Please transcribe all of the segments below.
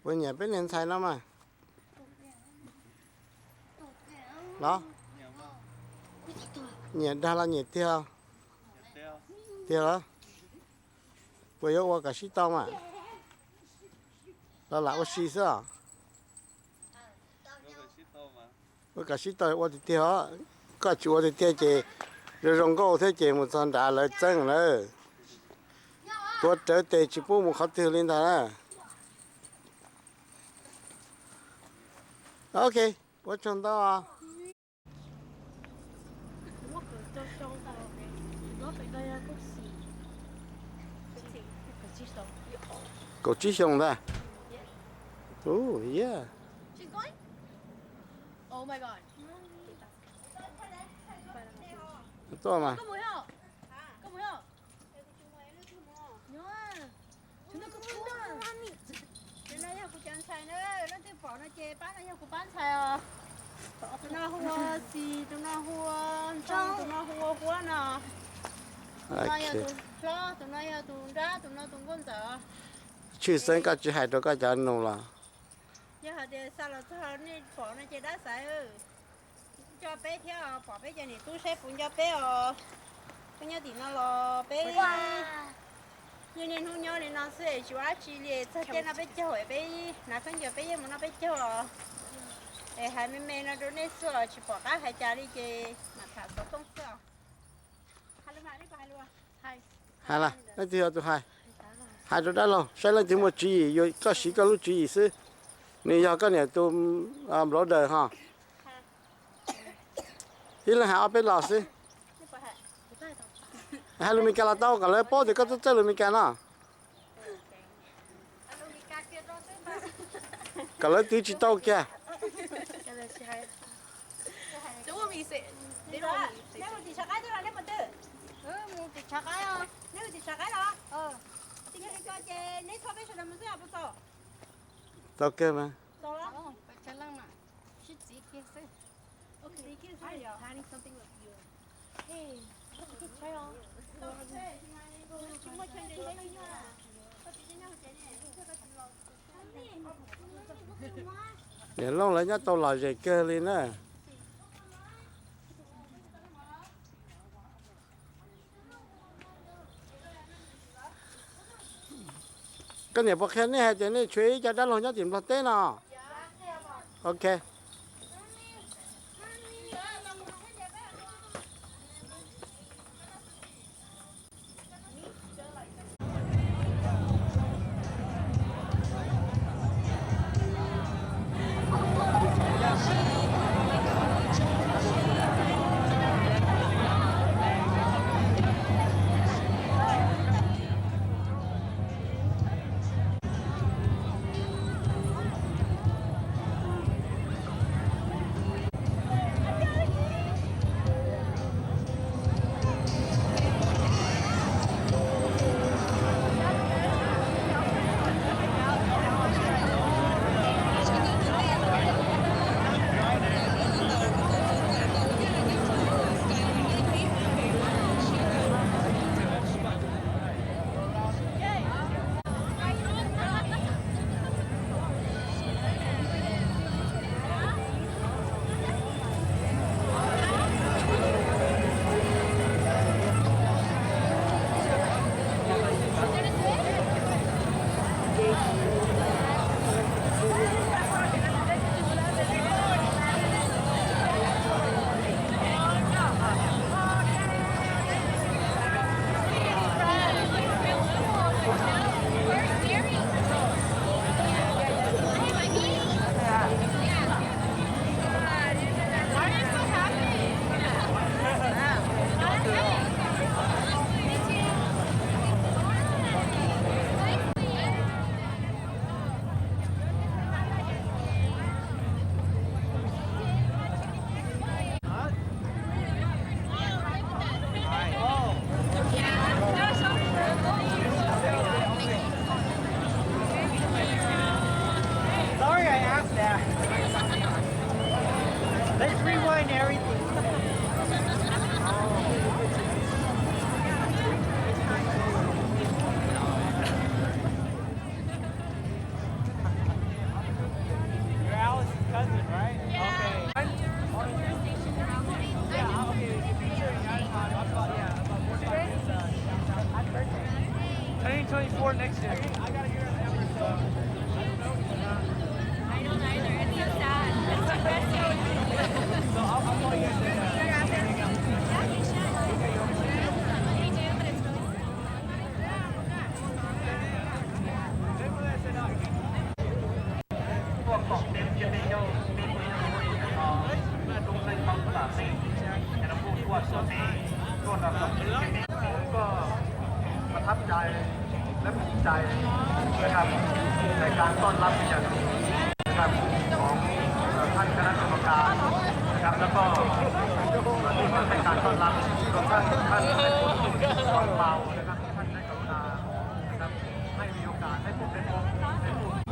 Puas nyiam peb niag ntxhais no mas? Los, nyiam dag los nyiam tiag? Tiag los? Puas yuav ua kom sib tau mas? Los lam ua si xwb os. Ua kom sib tau ua tiag tiag os. Koj tsis ua tiag tiag ces zoo zoo nkauj thiab ces mus txog nrad lawv txeeb lawm. Tuav rawv tes tsis pub mus qhov twg li ntag na. Ok, ua tsaug ntau. Kaum tsib xyoo ntag. Uh, yeah. Tuaj mas. Tus no yog kuv cov ntxhais na, leej twg pom no ces pab no yog kuv pab ntxhais os. Tus no hu ua Xis, tus no hu ua Ntxhoo, tus no hu ua Huab no. Tus no yog tus hlob, tus no yog tus nrab, tus no tus nkauj ntxawm. Tshwj xeeb koj tsis hais rau koj cov nus los? Yog hais tias xa los txog nej pom no ces dab xaiv nco peb thiab os, pom peb cov niam tub saib puas nco peb os. Peb nyob tim no los peb yeej niaj hnub nyob li no xwb es tsis ua dab tsi li, txog caij no peb caug es peb hnav khaub ncaws peb yeej mus noj peb caug os. Es hais me me no rau nej xwb os, tsis pom qab hais cas li ces mam tham xov tooj xwb os. Hais, leej twg yog tus hais? Hais rau dab laug saib leej twg muaj tswv yim, yuav koj siv koj lub tswv yim xwb. Nws yog koj niam tus brother ho. Ib leeg hais ob peb los xwb. Hais lus Mes Kas los tau, kom lawv paub tias koj txawj txawj lus Mes Kas no. Kom lawv twv tsis tau kiag. Tau kawg mas. Niam Looj lawv nyob tau lom zem kawg li na. Koj niam puas qhia nej hais tias nej tshuav ib co dab laug nyob tim Nplog teb no? Ok. ใจนะครับในการต้อนรับเป็นอย่างดีนะครับของท่านคณะกรรมการนะครับแล้วก็ที่มาให้การต้อนรับรวมทั้งท่านนายพลกองเปานะครับที่ท่านได้กรุณานะครับให้มีโอกาสให้ผมได้พบได้พูด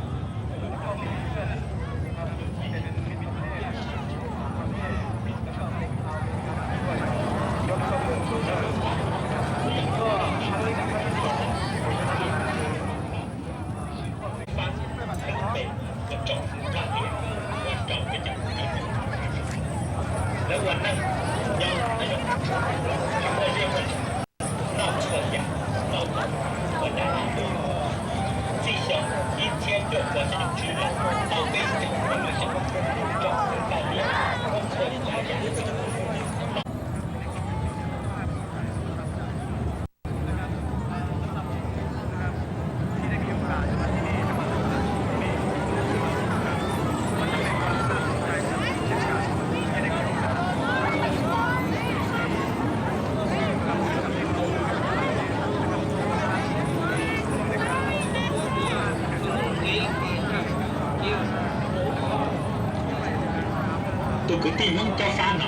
Tus kwv tij Hmoob Cob Fab no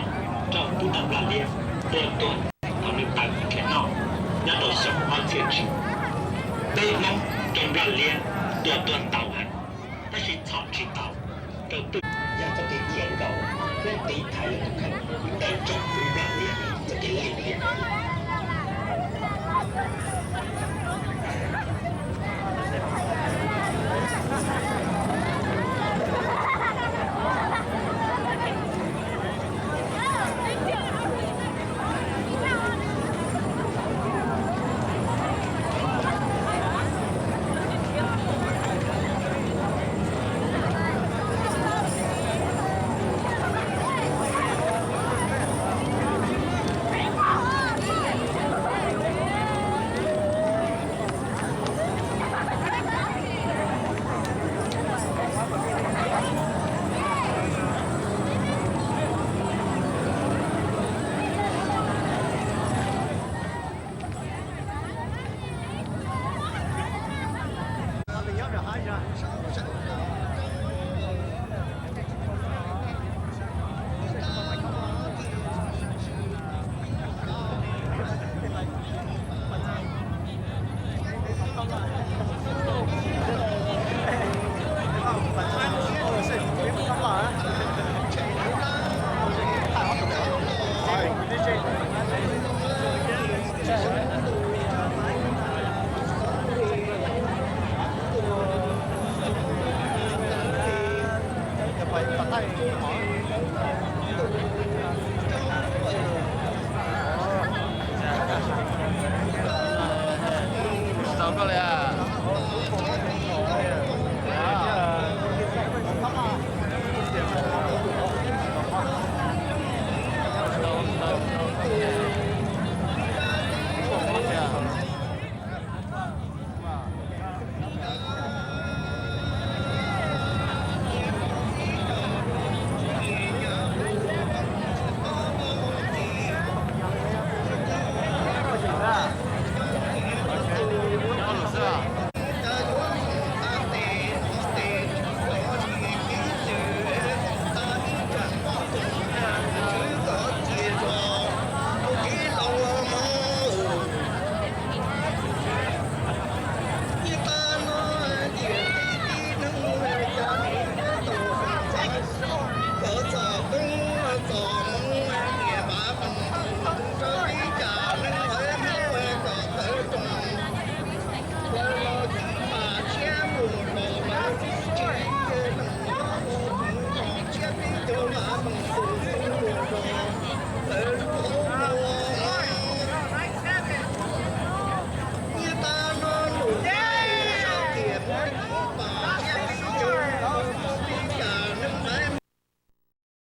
raug tub ntawm Nplog Liab tua tuag thaum nws tawm nrhiav noj nyob rau xyoo ob txhiab tsib. Peb Hmoob raug Nplog Liab tua tuag ntau heev, tab sis txhom tsis tau rau twj yog txoj kev khiav nkaus thiab tiv thaiv lawv tus kheej ntawm tsoom tub Nplog Liab txoj kev lim hiam.